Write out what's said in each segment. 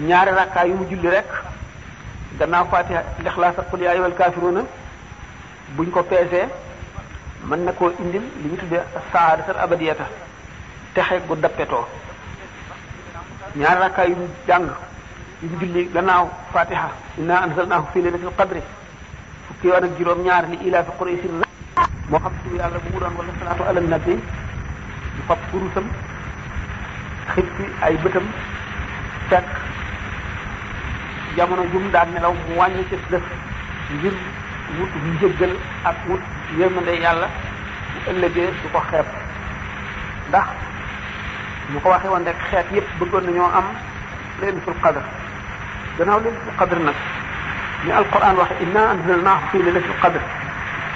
ñaari rakkaa yu mu julli rek gannaaw fatiha lixlaas ak qul yaa ayyuhal kaafiruuna buñ ko peesee mën na koo indil li ñu tuddee saadatal abadiyata texe gu dappetoo ñaari rakkaa yu mu jàng yu mu julli gannaaw fatiha inna anzalnaahu fi laylatil qadri fukki yoon ak juróom ñaar li ilaafi quraysin moo xam ci yàlla bu mu doon wala salaatu ala nabi mu fab kurusam xippi ay bëtam fekk jamono jum daan nelaw mu wàññi ci def ngir wut njëggal ak wut yërmande yàlla bu ëllëgee du ko xeeb ndax ñu ko waxee woon rek xeet yépp bëggoon nañoo am laylatul qadr gannaaw laylatul qadr nag ni alquran waxe inna anzalnaahu fi laylatul qadr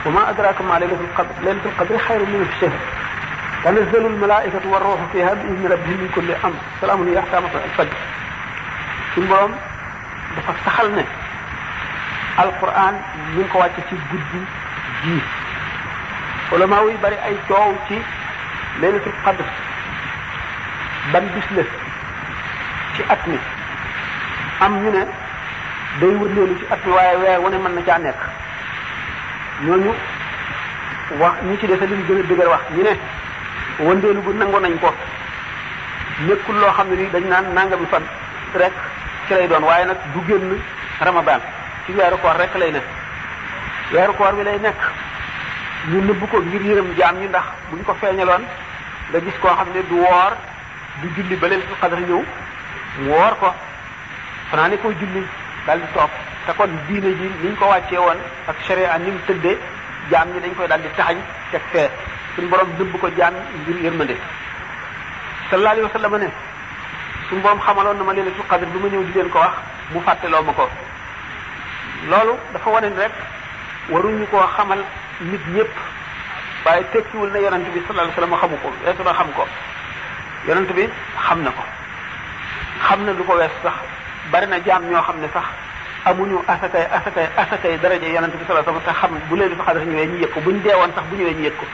wa ma adraka ma laylatul qadr laylatul qadr xayrun min alfi shahr tanazzalu almalaikatu warruuhu fiha bi idni rabbihim min kulli amr salaamun hiya hattaa matla'il fajr suñu borom dafa saxal ne alquran ñu ngi ko wàcce ci guddi ji ulama yi bari ay coow ci laylatul qadr ban bis la ci at mi am ñu ne day wërleelu ci at mi waaye weer wane mën na caa nekk ñooñu wax ñi ci dese liñ gën a dëgër wax ñu ne wëndeelu bu nangu nañ ko nekkul loo xam ne ni dañ naan nangami fan rek ci lay doon waaye nag du génn ramadan ci weeru koor rek lay nekk weeru koor bi lay nekk ñu nëbb ko ngir yërëm jaam ñi ndax buñ ko feeñaloon nga gis koo xam ne du woor du julli ba laylatul qadr ñëw mu woor ko fanaa ne koy julli daal di toog te kon diine ji niñ ko wàccee woon ak sharia ni mu tëddee jaam ñi dañ koy daal di taxañ teg fee suñu borom nëbb ko jaam ngir yërmande sallallahu alayhi wa sallam ne suñu borom xamaloon na ma laylatul qadr bi ma ñëw di leen ko wax mu fàtteloo ma ko loolu dafa wane ni rek waruñu koo xamal nit ñëpp waaye tekkiwul na yonent bi sallallahu alayhi wa sallam xamu ko weesu na xam ko yonent bi xam na ko xam na lu ko wees sax bari na jaam ñoo xam ne sax amuñu asakay daraja yonent bi sallallahu alayhi wa sallam te xam bu laylatul qadr ñëwee ñu yëg ko buñ deewoon sax bu ñëwee ñu yëg ko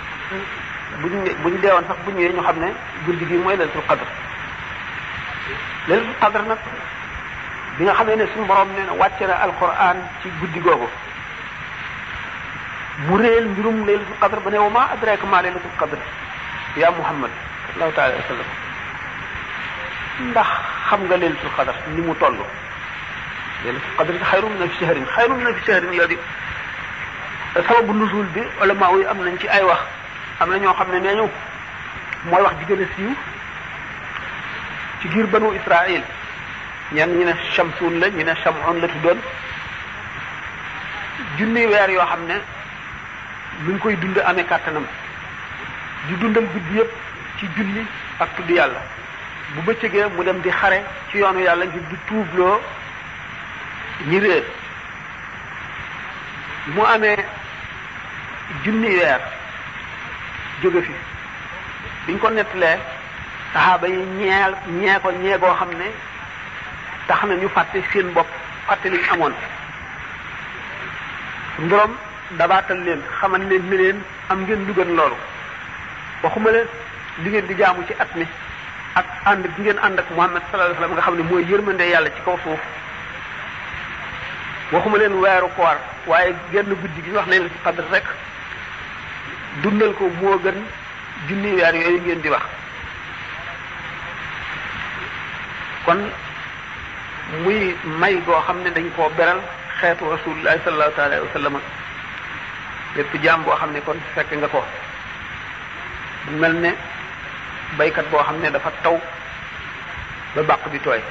buñ deewoon sax bu ñëwee ñu xam ne guddi gi mooy laylatul qadr laylatul qadr nag bi nga xamee ne suñu borom nee na wàcce na alquran ci guddi googu mu réel mbirum laylatul qadr ba ne wa ma adraka ma laylatul qadr ya muhammad sallallahu taala alayhi wa sallam ndax xam nga laylatul qadr ni mu toll laylatul qadr xayrun min alfi shahrin xayrun min alfi shahrin la di sababu nuzul bi ulama yi am nañ ci ay wax am na ñoo xam ne nee ñu mooy wax ji gën a siiw ci giir banu israil ñenn ñu ne shamsun la ñu ne shamun la tuddoon junni weer yoo xam ne mi ngi koy dund amee kàttanam di dundal guddi yëpp ci julli ak tudd yàlla bu bëccëgee mu dem di xare ci yoonu yàlla ngir di tuubloo ñi réer mu amee junni weer jóge fi biñ ko nettalee saxaaba yi ñee ko ñee goo xam ne tax na ñu fàtte seen bopp fàtte liñ amoon borom dabaatal leen xamal leen ne leen am ngeen lu gën loolu waxuma leen li ngeen di jaamu ci at mi ak ànd gi ngeen ànd ak Muhammad sallallahu alayhi wasallam nga xam ne mooy yërmande yàlla ci kaw suuf waxuma leen weeru koor waaye genn guddi gi ñu wax leen ci qadr rek dundal ko moo gën junni weer yooyu ngeen di wax kon muy may goo xam ne dañ koo beral xeetu rasulullahi sallallahu taala alayhi wa sallam lépp jaam boo xam ne kon fekk nga ko bu mel ne baykat boo xam ne dafa taw ba bàq bi tooy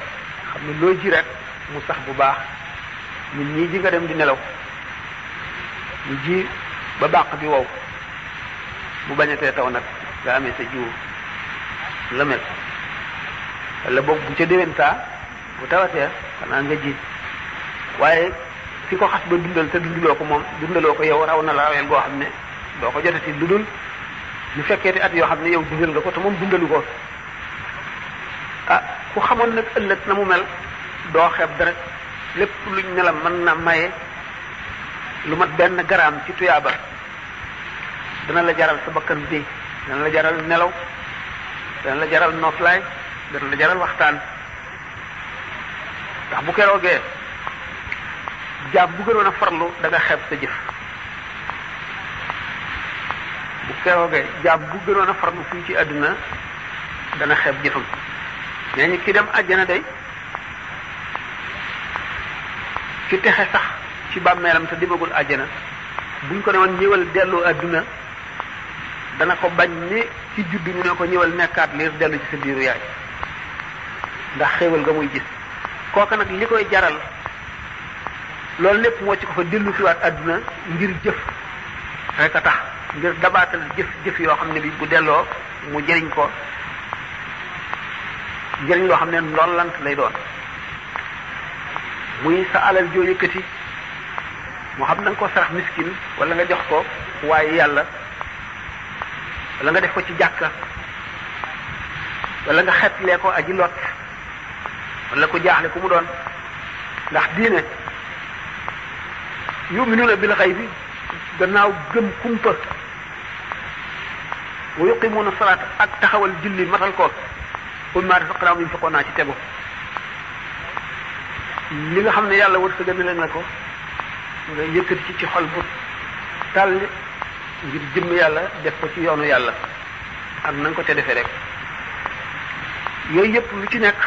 xam ne loo ji rek mu sax bu baax ñun ñii ji nga dem di nelaw ñu ji ba bàq bi wow bu bañatee taw nag nga amee sa jiwu la mel wala boog bu ca déwén saa bu tawatee xanaa nga ji waaye fi ko xas ba dundal te dundaloo ko moom dundaloo ko yow raw na la raweel goo xam ne doo ko jotati lu dul ñu fekkeeti at yoo xam ne yow dundal nga ko te moom dundalu ko ah ku xamoon nag ëllëg na mu mel doo xeeb dara lépp luñ ne la mën na maye lu mat benn garaam ci tuyaaba dana la jaral sa bakkan bi dana la jaral nelaw dana la jaral noflaay dana la jaral waxtaan ndax bu keroogee jaam bu gënoon a farlu da nga xeeb sa jëf bu keroogee jaam bu gënoon a farlu fii ci àdduna dana xeeb jëfam nee ñi ki dem àjjana day ki texe sax ci bàmmeelam te demagul àjjana buñ ko ne woon ñëwal dellu àdduna dana ko bañ ni ci juddu ñu ne ko ñëwal nekkaat liir dellu ci sa biiru yaay ndax xéewal nga muy gis kooka nag li koy jaral loolu lépp moo ci ko fa dellu si waat àdduna ngir jëf rek a tax ngir dabaatal jëf yoo xam ne bi bu delloo mu jëriñ ko njëriñ loo xam ne loolu lant lay doon muy sa alal joo yëkkati moo xam na nga ko sarax miskin wala nga jox ko waaye yàlla wala nga def ko ci jàkka wala nga xetlee ko aji lot wala ko jaaxle ku mu doon ndax diine yu'minuuna bil ghaybi gannaaw gëm kumpa wa yuqimuuna salaat ak taxawal julli matal ko wa mimmaa razaqnaahum yunfiquun naa ci tegu li nga xam ne yàlla wërsëgal na leen ko nga yëkkati ci xol bu tàll ngir jëmm yàlla def ko ci yoonu yàlla ak na nga ko te defee rek yooyu yëpp lu ci nekk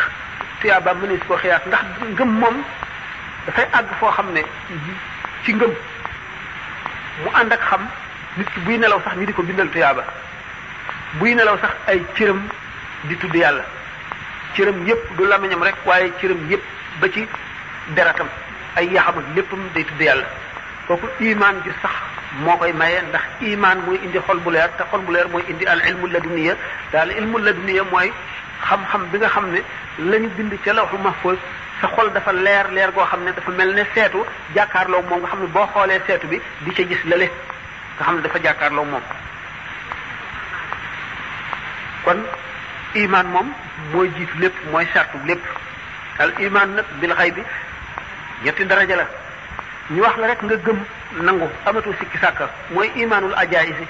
tuyaaba mënees koo xiyaat ndax ngëm moom dafay àgg foo xam ne ci ngëm mu ànd ak xam nit ki buy nelaw sax ñu di ko bindal tuyaaba buy nelaw sax ay cëram di tudd yàlla cëram yëpp du lamiñam rek waaye cëram yëpp ba ci deratam ay yaxam ak léppam day tudd yàlla kooku imaan ju sax moo koy maye ndax imaan mooy indi xol bu leer te xol bu leer mooy indi al ilmu laduniya daal ilmu laduniya mooy xam-xam bi nga xam ne lañu bind ca lawhu mahfuz sa xol dafa leer leer goo xam ne dafa mel ne seetu jàkkaarloo moom nga xam ne boo xoolee seetu bi di ca gis lale nga xam ne dafa jàkkaarloo moom kon imaan moom mooy jiitu lépp mooy sartu lépp al imaan nag bil xaybi ñetti daraja la ñu wax la rek nga gëm nangu amatu sikki sàkka mooy imaanul ajaayisi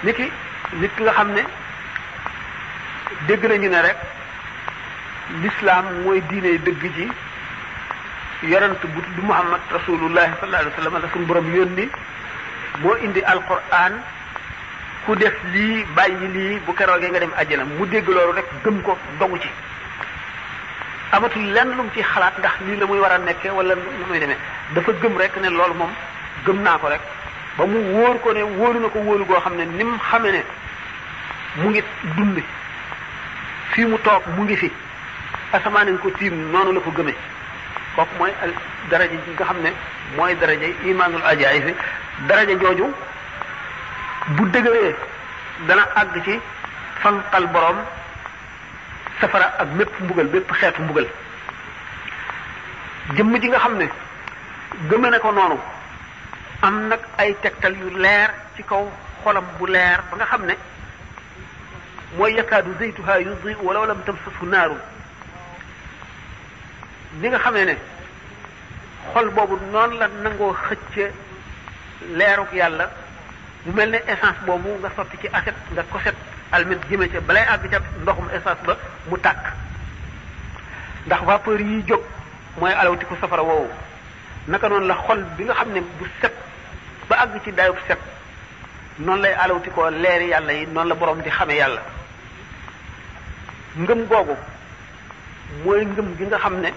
nit ki nga xam ne dégg nañu ne rek l'islam mooy diine dëgg ji yonent bu tudd Muhammad rasulullahi sallallahu alayhi wa sallam la suñu borom yónni moo indi alquran ku def lii bàyyi lii bu keroogee nga dem àjjana mu dégg loolu rek gëm ko dogu ci amatul lenn lu mu ci xalaat ndax lii la muy war a nekkee wala lu muy demee dafa gëm rek ne loolu moom gëm naa ko rek ba mu wóor ko ne wóoru na ko wóoru goo xam ne ni mu xamee ne mu ngi dund fii mu toog mu ngi fi asamaan nañ ko tiim noonu la ko gëmee kooku mooy daraja ji nga xam ne mooy daraja imaanul ajaayib daraja jooju bu dëgëree dana àgg ci fanqal borom safara ak mépp mbugal bépp xeetu mbugal jëmm ji nga xam ne gëme na ko noonu am nag ay tegtal yu leer ci kaw xolam bu leer ba nga xam ne mooy yakaadu zaytuha yudhi walaw lam tamsashu naaru li nga xamee ne xol boobu noonu la nangoo xëcc leeruk yàlla mu mel ne essence boobu nga sotti ci aset nga koset almet jëme ca balay àgg ca ndoxum essence ba mu tàkk ndax vapeur yi jóg mooy alawti ko safara woowu naka noonu la xol bi nga xam ne bu set ba àgg ci dayub set noonu lay alawti ko leeri yàlla yi noonu la borom di xame yàlla ngëm googu mooy ngëm gi nga xam ne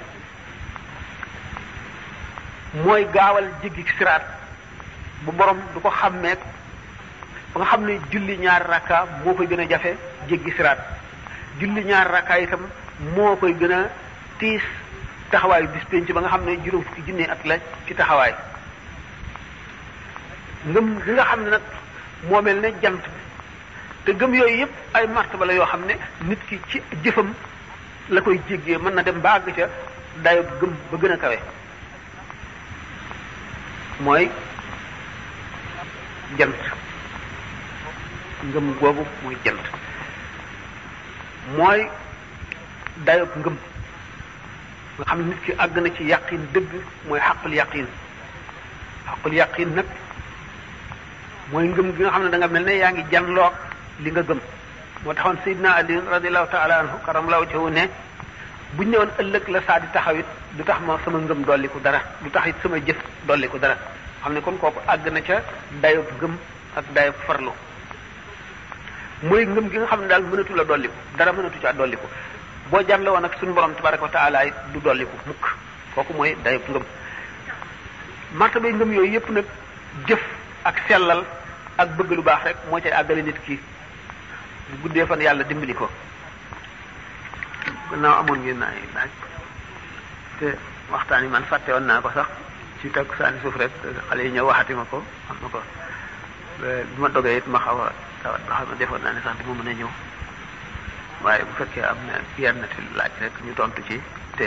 mooy gaawal jéggi siraat bu borom du ko xàmmeek ba nga xam ne julli ñaari rakka moo koy gën a jafe jéggi siraat julli ñaari rakka itam moo koy gën a tiis taxawaayu bis penc ba nga xam ne juróom fukki junne at la ci taxawaay ngëm gi nga xam ne nag moo mel ne jant bi te gëm yooyu yëpp ay martaba la yoo xam ne nit ki ci jëfam la koy jéggee mën na dem ba àgg ca dayo gëm ba gën a kawe mooy jant ngëm googu mooy jant mooy dayob ngëm nga xam ne nit ki àgg na ci yaqin dëgg mooy xaqul yaqin nag mooy ngëm gi nga xam ne da nga mel ne yaa ngi janloog li nga gëm moo taxoon Seydina Ali radiallahu taala anhu karamlahu wajhahu ne buñ ñëwoon ëllëg la saa di taxaw it du tax ma sama ngëm dolliku dara du tax it sama jëf dolliku dara xam ne kon kooku àgg na ca dayob ngëm ak dayob farlu mooy ngëm gi nga xam ne daal mënatu la dolliku dara mënatu ca dolliku boo jànle woon ak suñu borom tabaraka wa taala it du dolliku mukk kooku mooy dayob ngëm martabay ngëm yooyu yépp nag jëf ak sellal ak bëgg lu baax rek moo cay àggale nit ki bu guddee fan yàlla dimbali ko gannaaw amoon ngeen ay laaj te waxtaan yi man fàtte woon naa ko sax ci takku saani suuf rek xale yi ñëw waxati ma ko xam na ko bi ma dogee it ma xaw a tawat ba xam ne defoon naa ne sax dima mën a ñëw waaye bu fekkee am na yenn ti laaj rek ñu tontu ci te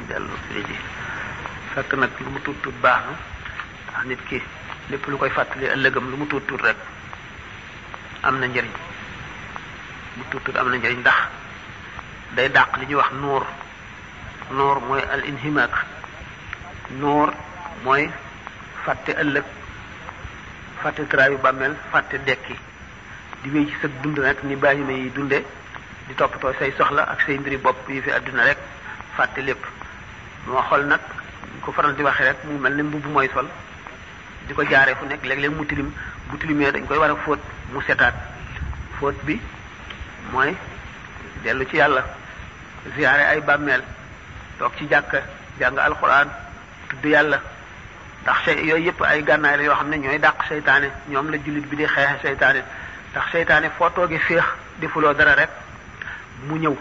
dellu fii ji fekk nag lu mu tuut tuut baax na ndax nit ki lépp lu koy fàttali ëllëgam lu mu tuut tuut rek am na njëriñ lu tuut tuut am na njëriñ ndax day dàq li ñuy wax nuur mooy al inhimaak nuur mooy fàtte ëllëg fàtte traayu bàmmeel fàtte dekki di wéy ci sa dund rek ni bàyyima yi dunde di toppatoo say soxla ak say mbiri bopp yi fi àdduna rek fàtte lépp moo xool nag ko faral di waxee rek mu mel ne mbubb mooy sol di ko jaaree fu nekk léeg-léeg mu tilim bu tilimee dañ koy war a fóot mu setaat fóot bi mooy dellu ci yàlla ziyaare ay bàmmeel toog ci jàkka jàng alxuraan tudd yàlla ndax yooyu yëpp ay gànnaay la yoo xam ne ñooy dàq seytaane ñoom la jullit bi di xeexe seytaane ndax seytaane foo toogee féex defuloo dara rek mu ñëw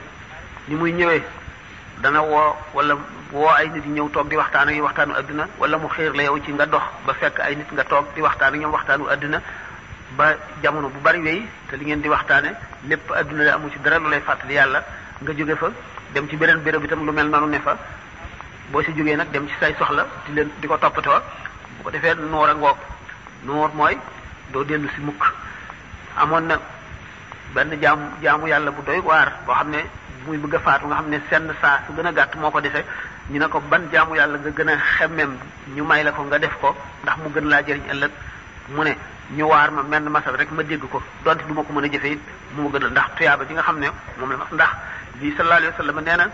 ni muy ñëwee dana woo wala woo ay nit yi ñëw toog di waxtaan ak yi waxtaanu adduna wala mu xiir la yow ci nga dox ba fekk ay nit nga toog di waxtaan ak ñoom waxtaanu adduna ba jamono bu bari wéy te li ngeen di waxtaane lépp adduna la amu ci dara lu lay fàttali yàlla nga jóge fa dem ci beneen béréb itam lu mel noonu ne fa boo si jógee nag dem ci say soxla di ko toppatoo bu ko defee noor a ngoog noor mooy doo dellu si mukk amoon na benn jaamu yàlla bu doy waar boo xam ne muy bëgg a faatu nga xam ne senn saa su gën a gàtt moo ko dese ñu ne ko ban jaamu yàlla nga gën a xemmem ñu may la ko nga def ko ndax mu gën laa jëriñ ëllëg mu ne ñu waar ma menn masal rek ma dégg ko donte du ma ko mën a jëfe it mu gën a ndax tuyaaba ji nga xam ne moom la ndax lii sallallahu alayhi wa sallam nee na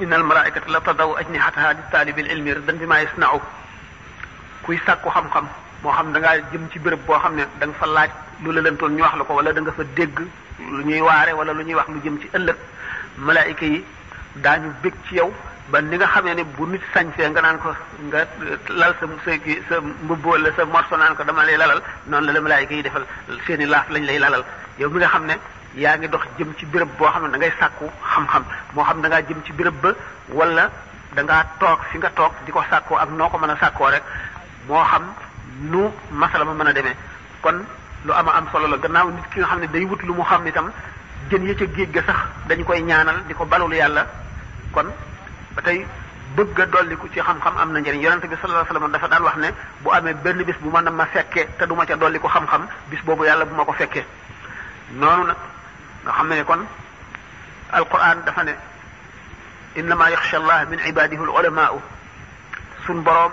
innal malaikata la tadaw ajnihataha li taalibil ilmi ridan bima yasna'u kuy sàkku xam-xam moo xam da ngaa jëm ci béréb boo xam ne da nga fa laaj lu la lëntoon ñu wax la ko wala da nga fa dégg lu ñuy waare wala lu ñuy wax lu jëm ci ëllëg malaayika yi daañu bég ci yow ba ni nga xamee ne bu nit sañsee nga naan ko nga lal sa mbubb wala sa morso naan ko dama lay lalal noonu la malaayika yi defal seeni laaf lañ lay lalal yow mi nga xam ne yaa ngi dox jëm ci béréb boo xam ne da ngay sàkku xam-xam moo xam da ngaa jëm ci béréb ba wala da ngaa toog fi nga toog di ko sàkkoo ak noo ko mën a sàkkoo rek moo xam nu masala ma mën a demee kon lu ama am solo la gannaaw nit ki nga xam ne day wut lu mu xam itam jën ya ca géej ga sax dañu koy ñaanal di ko balul yàlla kon ba tey bëgg a dolliku ci xam-xam am na njëriñ yonente bi sallallahu alayhi wasallam dafa daan wax ne bu amee benn bis bu mën a ma fekkee te du ma ca dolliku xam-xam bis boobu yàlla bu ma ko fekkee noonu nag nga xam ne kon alquran dafa ne innama yaxsha allah min ibadihi al ulamaa'u suñ boroom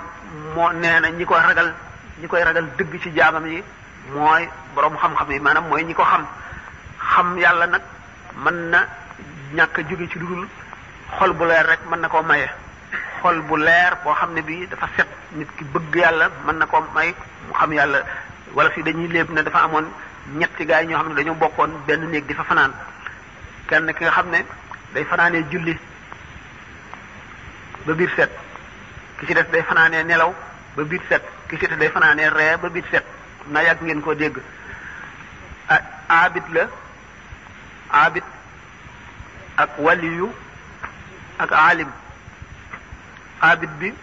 moo nee na ñi koy ragal dëgg ci jaamam yi mooy boroom xam-xam yi maanaam mooy ñi ko xam yàlla nag mën na ñàkk a jóge ci dudul xol bu leer rek mën na koo maye xol bu leer boo xam ne bii dafa set nit ki bëgg yàlla mën na koo may mu xam yàlla wala fi dañuy léeb ne dafa amoon ñetti gaay ñoo xam ne dañoo bokkoon benn néeg di fa fanaan kenn ki nga xam ne day fanaanee julli ba biir set ki ci des day fanaanee nelaw ba biir set ki ci des day fanaanee ree ba biir set na yàgg ngeen koo dégg abid ak waliyu ak alim abid bi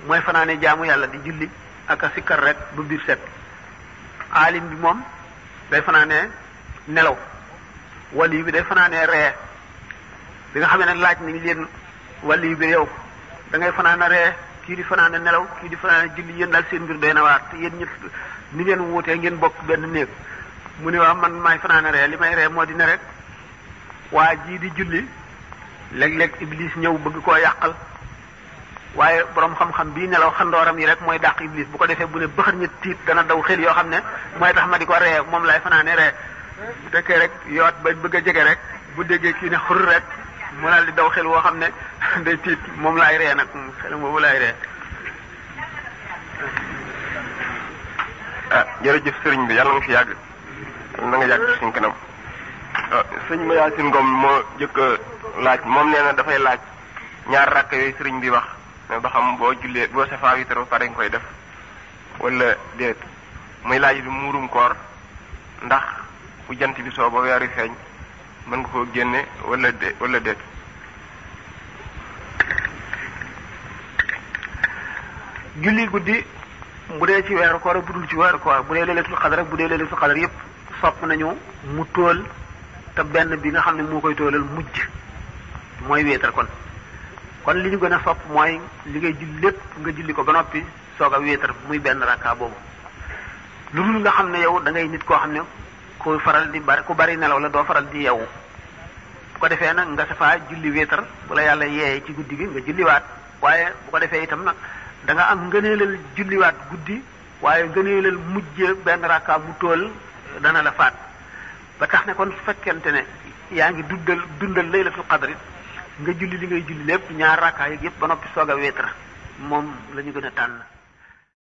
mooy fanaane jaamu yàlla di julli ak a sikkar rek ba biir set alim bi moom day fanaane nelaw waliyu bi day fanaane ree bi nga xam ne laaj nañ leen waliyu bi yow da ngay fanaane ree kii di fanaane nelaw kii di fanaane julli yéen daal seen mbir doy na waar te yéen ñëpp ni ngeen wuutee ngeen bokk benn néeg mu ne waaw man maay fanaane ree li may ree moo di ne rek waa jii di julli léeg-léeg iblis ñëw bëgg koo yàqal waaye borom xam-xam bii nelaw xandooram yi rek mooy dàq iblis bu ko defee bu ne bëxër ñett tiit dana daw xel yoo xam ne mooy tax ma di ko ree moom lay fanaane ree bu fekkee rek yoot ba bëgg a jege rek bu déggee kii ne xur rek mu daal di daw xel woo xam ne day tiit moom laay ree nag xel boobu laay ree. jërëjëf sëriñ bi yàlla nga fi yàgg na nga yàgg suñ kanam. sëñ ma Yaasin Ngom moo jëkk laaj moom nee na dafay laaj ñaar rakk yooyu sëriñ bi wax ne ba xam boo jullee boo safaa witar ba pare nga koy def wala déet muy laaj bi muurum koor ndax bu jant bi soo ba weeru feeñ mën nga koo génne wala déet. julli guddi bu dee ci weeru koor bu dul ci weeru koor bu dee leelatul xadar bu dee leelatul xadar yépp sopp nañu mu tóol te benn bi nga xam ne moo koy tóolal mujj mooy wéetar kon li ñu gën a sopp mooy li ngay julli lépp nga julli ko ba noppi soog a wéetar muy benn rakka boobu. lu dul nga xam ne yow da ngay nit koo xam ne ku faral di ku bari nelaw la doo faral di yeewu bu ko defee nag nga safaa julli wéetar bu la yàlla yeeyee ci guddi gi nga julliwaat waaye bu ko defee itam nag da nga am ngëneelal julliwaat guddi waaye ngëneelal mujj benn rakka mu tóol dana la faat ba tax ne kon su fekkente ne yaa ngi dundal laylatul qadri nga julli li ngay julli lépp ñaar rakka yeeg yëpp ba noppi soog a wéetar moom la ñu gën a tànn.